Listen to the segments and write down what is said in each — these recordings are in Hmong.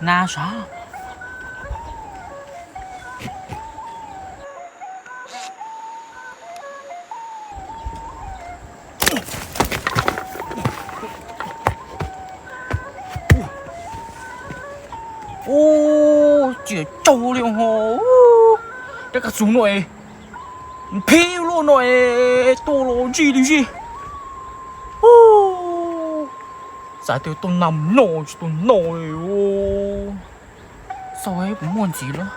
Na sav. Ub, ciam tsaug li ho. Rab kab xu no es, phib loj no es, tuaj los ntsij li ntsij. Ub, xav tias tuaj nag no tsis tuaj no li. Xauj puas muaj ntxiv lawm.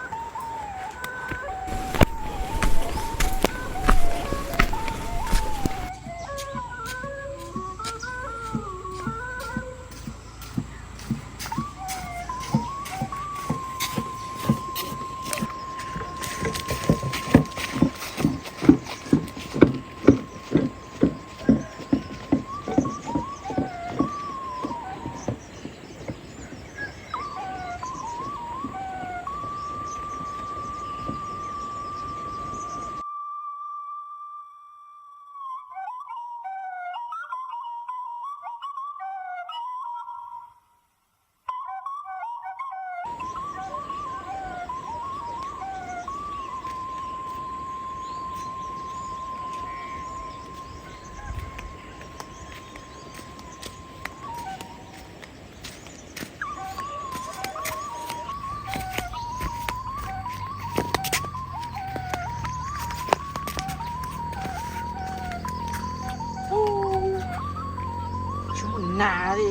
Tsis muaj nas li.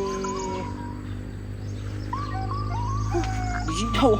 Ib dhau.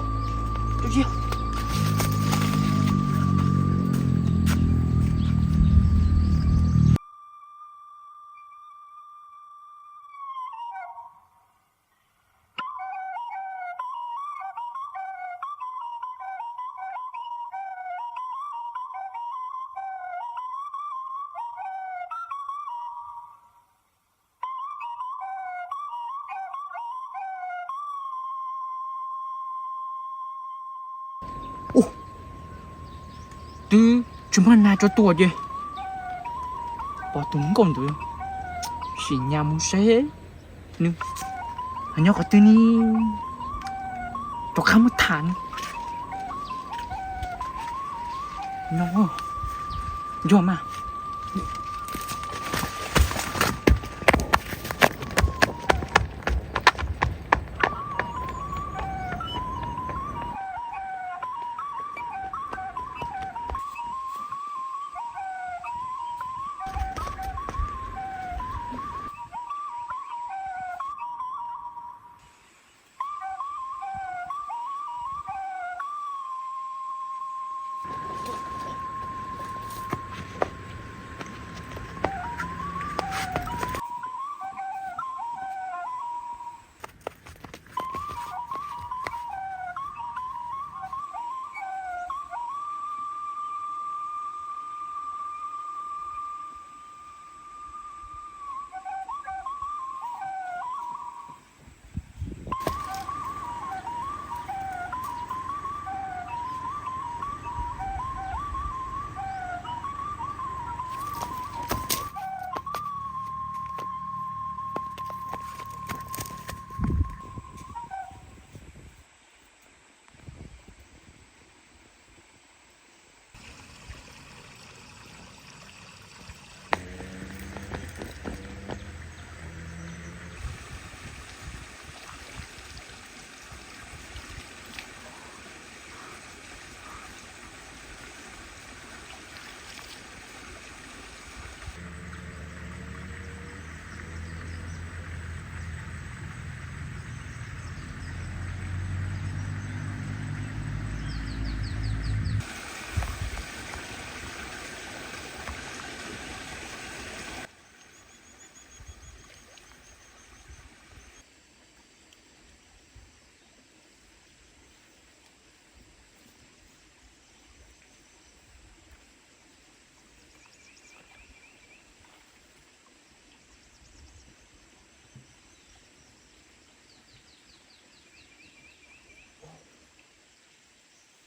Ub, twb tsis muaj nas tso tuaj ces pom tus nkauj ntawd, sim nyas mus saib nws nyob qhov twg ne, rov qab muab tham ne. No, yog mas.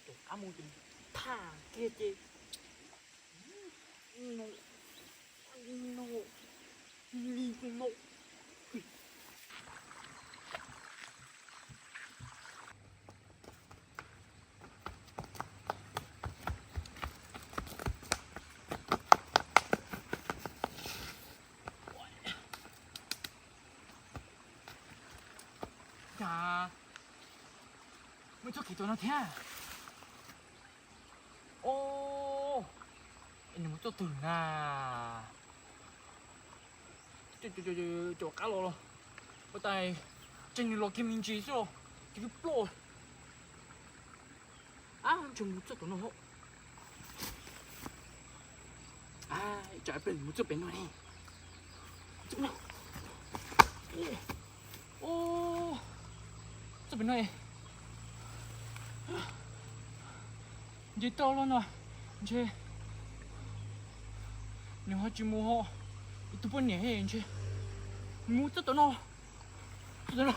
Tus qab mus ces thaj kiag ces no, no, li no. Ub, Muaj txoj kev tom no thiab. Os, nws mus txoj twg na? Cov qab los los, ua cas nws los kiag me ntsis xwb los, ces twb ploj. Ab, ntshe mus txoj tom no. Ab, tsam ib pliag mus txoj pem no ne. Txoj pem no, nce toj los no, ntshe nws ho tsis mus ho, ib tug poj niam ntshe mus txoj tom no, txoj tom no.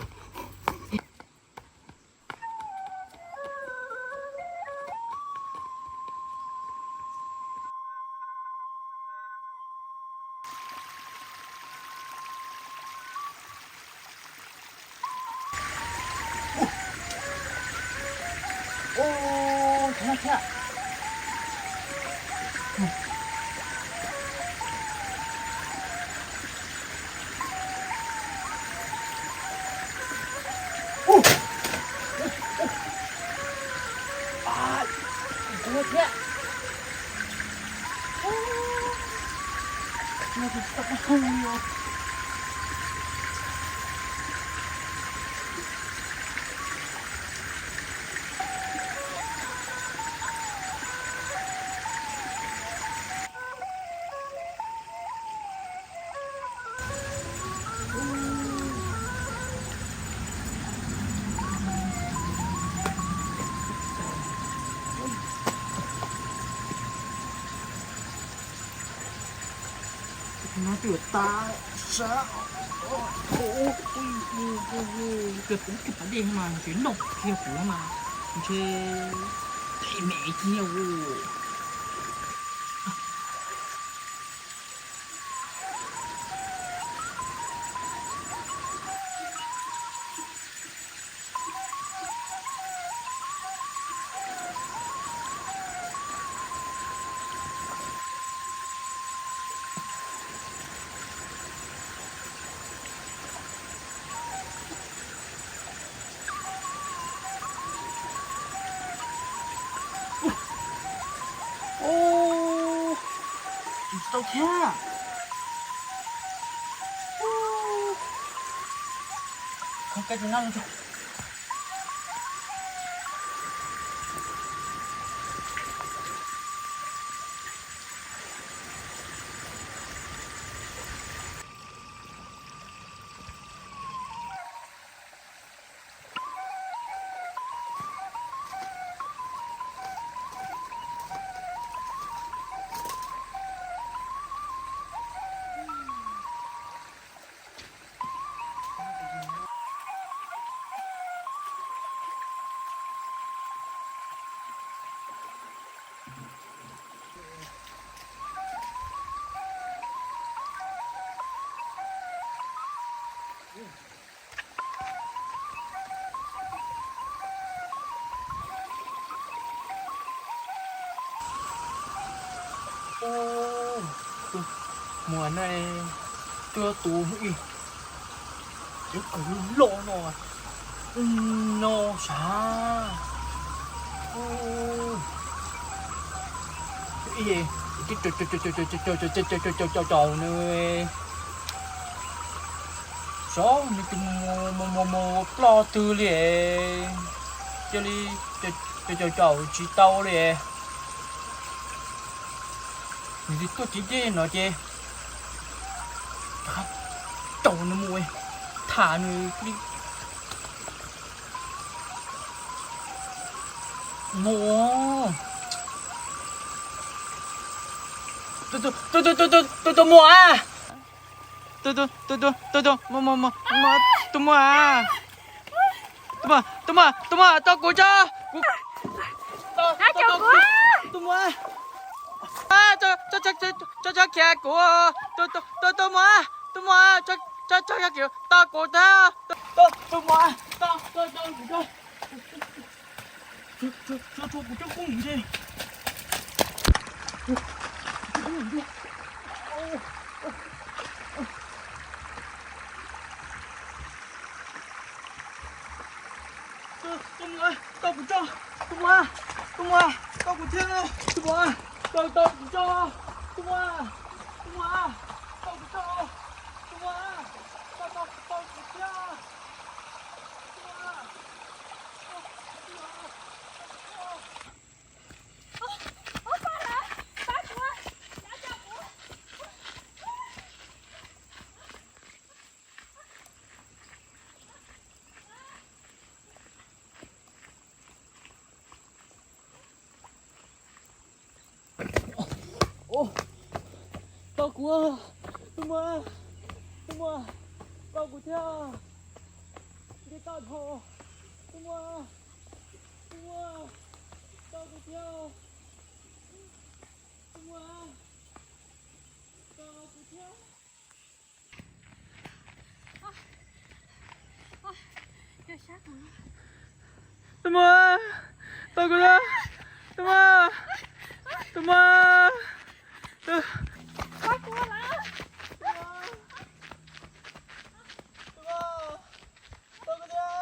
No twb tas sab, kiag poob kiag pas dej mas ntshe noj kiag kuv mas ntshe me kiag. Tsis tau thiab. Koj tus nab. Tus muam no, tus tus ib, tus kwv loj no, no sav. Ib, caum caum nws, xyov nws tus mus mus mus ploj twg li, cia li caum caum tsis tau li. Nws tuaj tib dej no ces rov qab caum nws mus, tham nws li mus. Tus tus tus tus tus tus muam, tus tus tus tus tus muam, tus muam, tus muam, tus muam, tus muam, tos kuv tso, kuv, tus muam, tso tso khiav kuv, tus tus muam, tus muam, tso tso khiav kuv, tos kuv tso, tus muam, tso tso kuv tso, tso tso kuv tso koob li. Tus muam, tau kuv tso. Tus muam, tus muam, tau kuv thiab. Tus muam, tau, tau kuv tso. Tus muam, tus muam, tau kuv tso. Tus muam, tau, tau, tau kuv thiab. Tus muam, tus muam, tau kuv tso. Tau kuv, tus muam, tus muam, tau kuv thiab. Nti tau dhau, tus muam, tus muam, tau kuv thiab. Tus muam, tau kuv thiab. Tus muam, tau kuv thiab. Tus muam, tus muam, tus, tus muam, tau kuv thiab.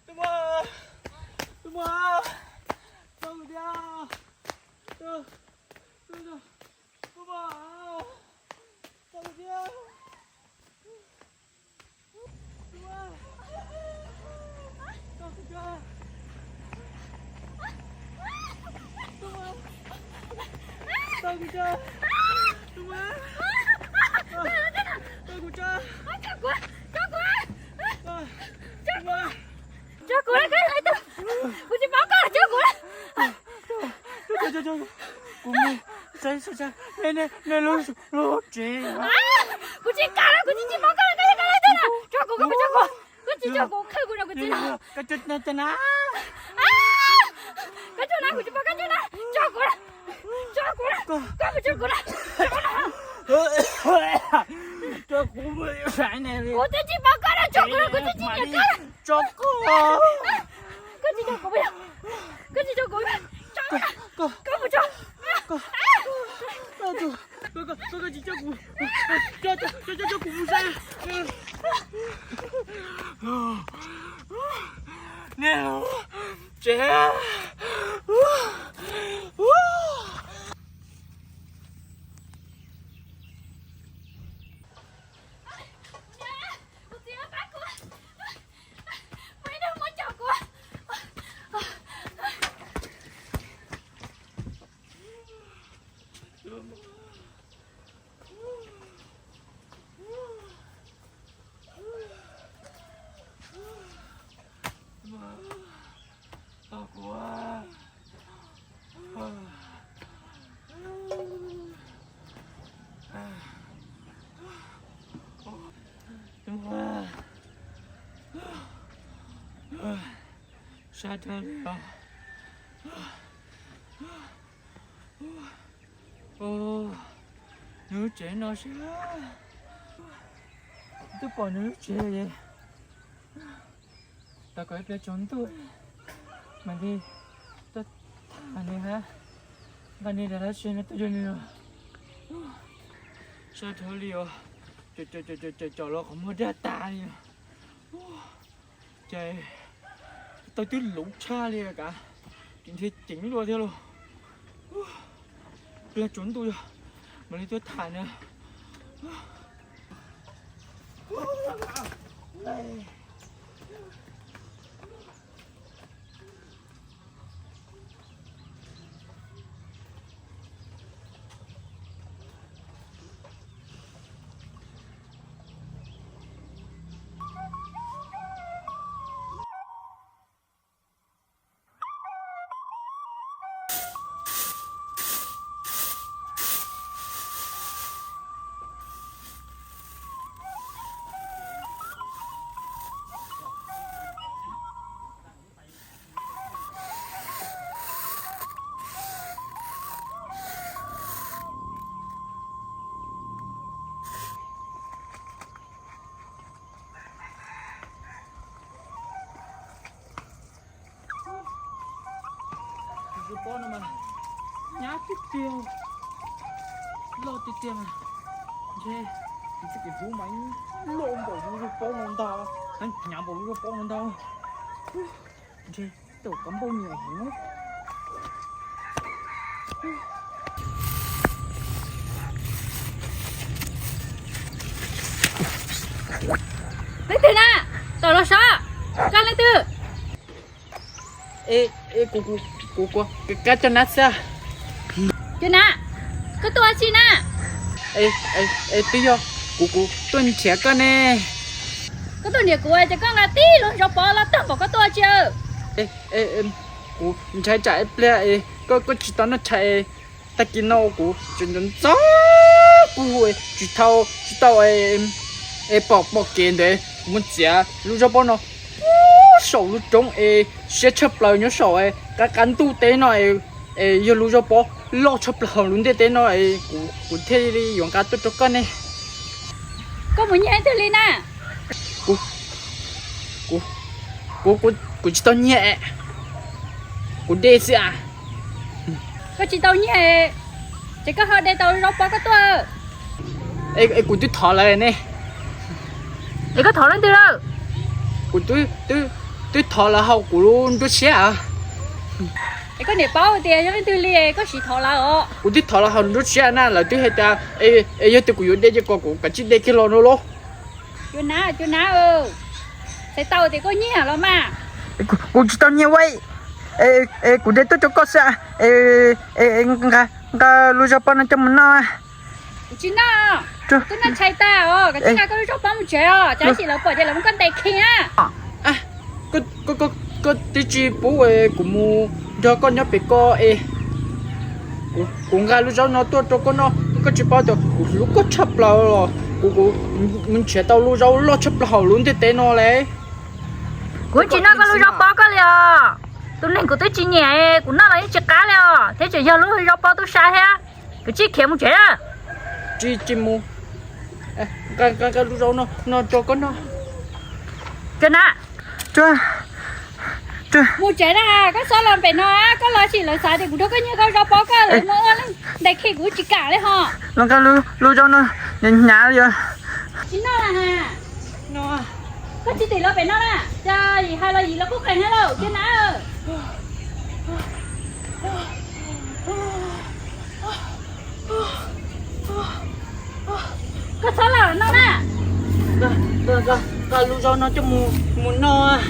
Tus muam, tus muam, tus muam, tus muam, tau kuv thiab. Tus, tus, tus, tus muam, tau kuv thiab. Tus muam, tau kuv thiab. Tus muam, tau kuv thiab. Tus muam, tau kuv thiab. Tus muam, tso kuv, kuv tsis paub koj, tso kuv. Kuv mus saib, saib, saib nej, nej lub, lub tsev. Kuv tsis kam, kuv tsis, tsis paub koj, koj yog koj leej twg na? Tso kuv, koj puas tso kuv? Koj tsis tso kuv, khaws kuv no kuv tsis los. Koj tso na, koj tso na, kuv tsis paub koj tso na. Tso kuv, tso kuv, koj puas tso kuv na? Tso kuv, kuv twb tsis paub koj na, tso kuv, kuv twb tsis nyiam koj. Tso kuv. Koj tsis tso kuv, koj tsis tso kuv, koj puas tso? Koj tsis tso kuv, tso, tso, tso kuv mus saib. Nej, tsev. Tau kuv. Sab dhau li os. Nws lub tsev no sab. Twb pom nws lub tsev li. Tos kom ib pliag tsaus ntuj mam li tuaj tham nws hab, nqa nws daim laj tsev no tuaj rau nws. Sab dhau li os. Caum los qhov muag dag tas li os. Ces tau twb luv tshaj li kav, tsis nrhiav ceev luaj thiab lauj. Ib pliag tsaus ntuj yog mam li tuaj tham nws. Tus pob no mas nyab tiag tiag, loj tiag tiag mas ntshe Txoj kev hlub mas loj npaum lub zog pob no ntag, hnyav npaum lub zog pob no ntag. Ntshe tus kav npauj nyiam heev. Leej twg na? Tawm los saib, koj leej twg? Kuv, kuv, kuv, kuv kab coj nab xwb. Cov na, koj tuaj ua tsi na? Twb yog kuv, kuv tuaj nrhiav koj ne. Koj tuaj nrhiav kuv ces koj nqa tib lub zog pob loj tag npaum koj tuaj ua tsi? Kuv ntshai tsam ib pliag koj, koj tsis tau noj tshais. Tag kis no kuv tseem ntxov ntxov kuv hu tsis tau, tsis tau es pom, pom kev ntawd kuv mus txiav lub zog pob no puag saum lub roob es siab tshaj plaws nyob saum qab, qab ntuj teb no es yog lub zog pob loj tshaj plaws hauv lub ntiaj teb no es kuv, kuv thiaj li yuav nqa tuaj rau koj ne. Koj mus nyiag leej twg li na? Kuv, kuv, kuv, kuv tsis tau nyiag, kuv de xwb a. Koj tsis tau nyiag, ces koj ho de tau zog pob koj tuaj? Es kuv twb thov lawv ne. Es koj thov leej twg lawm? Kuv twb, twb thov lawv hauv kuv lub nruab siab a. Es koj niam paub tias yog leej twg li koj sim thov lawv os? Kuv twb thov lawv hauv nruab siab na, lawv twb hais tias es yog tias kuv yuav de ces kom kuv kav tsij de kiag los no lauj. Cua nab, cua nab, xav tau tias koj nyiag los mas. Kuv tsis tau nyiag ua, es kuv de tuaj rau koj xwb. Nqa lub zog pob no coj mus noj. Kuv tsis noj, kuv twb noj tshais tag os, koj tsis nqa koj lub zog pob mus tsev os, tsam ib sim lawv pom ces lawv muab koj ntes khi na. Koj twb tsis pub kuv mus nrog koj nyob pem ko es kuv nqa lub zaub no tuaj rau koj noj, koj tsis paub tias kuv hlub koj tshaj plaws los kuv, kuv mus nrhiav tau lub zaub loj tshaj plaws hauv lub ntiaj teb no li. Kuv tsis noj koj lub zaub pob koj li os. Tus neeg kuv twb tsis nyiam, kuv noj los yeej tsis qab li os, thiab tseem yog lub zaub pob tub sab thiab. Kav tsij khiav mus tsev. Tsis, tsis mus. Nqa lub zaub no, no rau koj noj. Cov na, mus tsev na, koj txhob los pem no, koj los sim lawv xav tias kuv nrog koj nyiag koj zaub pob koj, lawv muab ua leej ntes khi kuv tsis kam li ho. Los nqa lub zaub no, hnyav hnyav li os. Tsis noj na. Koj tsis tim los pem no na, cas yim hais los yim los kuj qees na lauj, cov na. Koj txhob los no na. Nqa lub zaub no coj mus noj.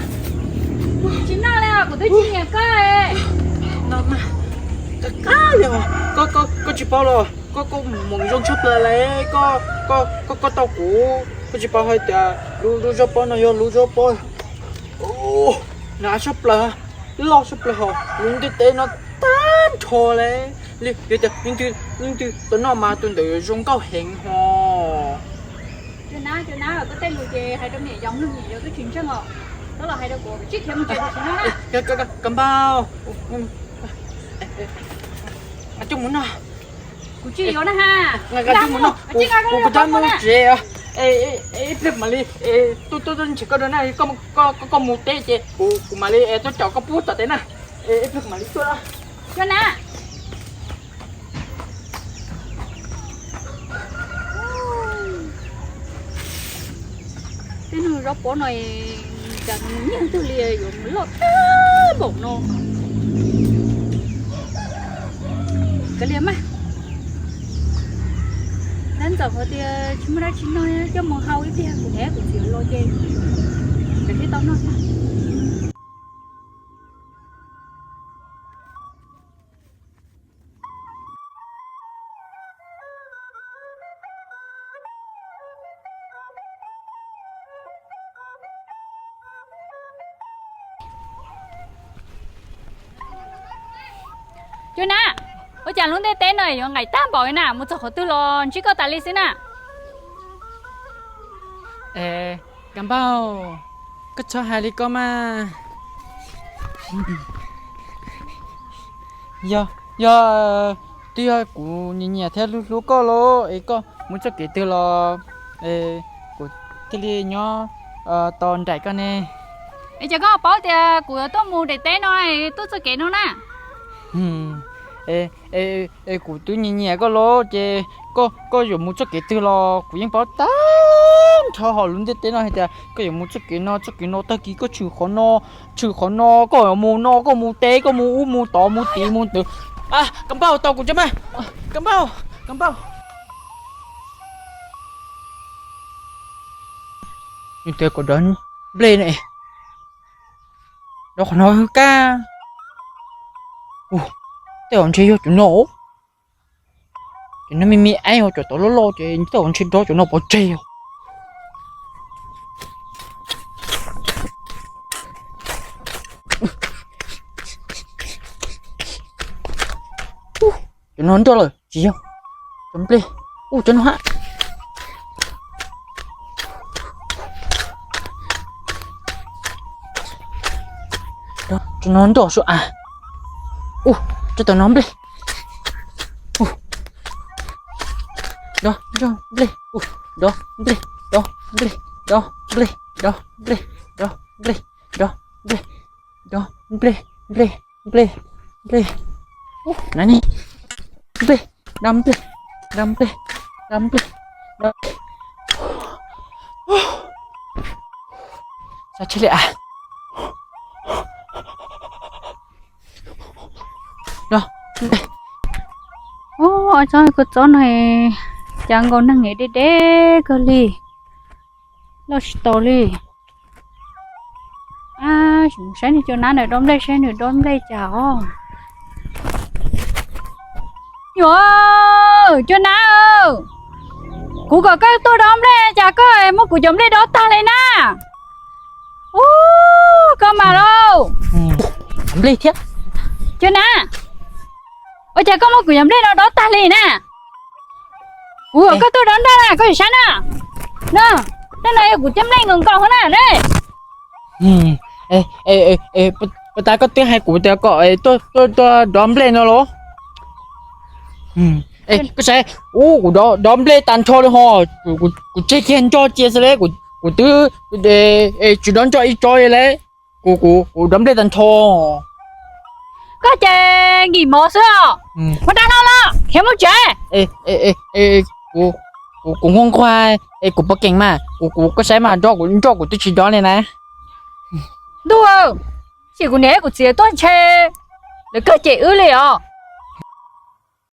Tsis noj li os, kuv twb tsis nyiam koj. Koj, koj tsis paub los koj, koj mus zoo tshaj plaws li, koj, koj, koj tau kuv, koj tsis paub hais tias lub, lub zaub pob no yog lub zaub pob hnav tshaj plaws, loj tshaj plaws hauv lub ntiaj teb no tag nrho li. Yog tias leej twg, leej twg tau noj mas tus ntawd yuav zoo nkauj heev ho. Cov na, cov na, koj tej lus ces hais rau niam yau mloog niam yau twb tsis ntseeg os. Koj los hais rau kuv, tsis khiav mus tsev tsis noj na. Kab npauj, coj mus noj. Kuv tsis yuav na ha. Kuv, kuv tab mus tsev. Ib pliag mam li tuaj, tuaj nrhiav koj dua na, koj, koj mus teb ces kuv, kuv mam li tuaj caum koj pub tom teb na. Ib pliag kuv mam li tuaj. Cov na. Tej nug zaub pob no cas nws nyiag twg li yuav mus loj tag npaum no. Kav liam mas, nab ntxawm hais tias tsis muaj dab tsi noj coj mus hau ib pliag kuv niam kuv txiv los ces kav liam tau noj thiab. Cov na, ua cas lub ntiaj teb no yuav nqaim tag npaum li na, mus txog qhov twg los ntsib koj tas li xwb na. Kab npauj, koj txhob hais li ko mas. Yog, yog twb yog kuv nyiam nyiam thiab hlub hlub koj lauj, es koj mus txoj kev twg los kuv thiaj li nyob tau nraim koj ne. Es ces koj paub tias kuv yuav tuaj mus daim teb no, tuaj txoj kev no na. Es, es, es kuv twb nyiam nyiam koj los ces koj, koj yuav mus txoj kev twg los kuv yeej paub tag nrho hauv lub ntiaj teb no hais tias koj yuav mus txoj kev no txoj kev no, tag kis koj tshwm qhov no, tshwm qhov no, koj mus no, koj mus teb, koj mus ub mus tod, mus tid mus ntawd. Kab npauj, tau kuv tso mas. Kab npauj, kab npauj. Nws tias kom dob nplej no, dob qhov no kab. Tej zaum ntshe yog cov no. Cov no me me eeb, cov tod loj loj ces tej zaum ntshe dob cov no pov tseg os. Cov no nroj lawm tsis yog. Cov nplej, ub, cov no hab. Cov no nroj sua av. Ub, cov tom no nplej. Dob nplej, dob nplej, dob nplej, dob nplej, dob nplej, dob nplej, dob nplej, dob nplej, nplej, nplej, nplej. Ub, na ne. Nplej, dob nplej, dob nplej, dob nplej, dob nplej. Xav tsheb li as. Ub, tsob kua txob no cas nkaus neeg es deb deb kawg li, loj tsis taus li. Saib nws cov nab nws dob nplej, saib nws dob nplej cas os. Nyuam, cov nab, kuv kom koj tuaj dob nplej cas koj muab kuv cov nplej dob tag li na. Ub, koj mas lauj. Nplej thiab. Cov nab, ua cas koj muab kuv cov nplej no dob tag li na? Kuv kom koj tuaj dob nplej na, koj sim saib na. No, tej no yog kuv cov nplej nkaus nkaus hov na ne. Puas tas koj twb hais kuv tias kom tuaj, tuaj, tuaj dob nplej no los? Koj saib, ub, kuv dob, dob nplej tag nrho li ho, kuv, kuv tseg kiag nroj cia xwb le, kuv, kuv twb tsis dob nroj ib tsob li le, kuv, kuv, kuv dob nplej tag nrho. Koj ces nkim mov xwb os. Ua dab laug los khiav mus tsev. Kuv, kuv nquag nquag es kuv puas keem mas, kuv, kuv, koj saib mas, nroj kuv, nroj kuv twb tsis dob li na. Ntuj, sim kuv niam kuv txiv tuaj ntshe lawv kawg cem wb li os.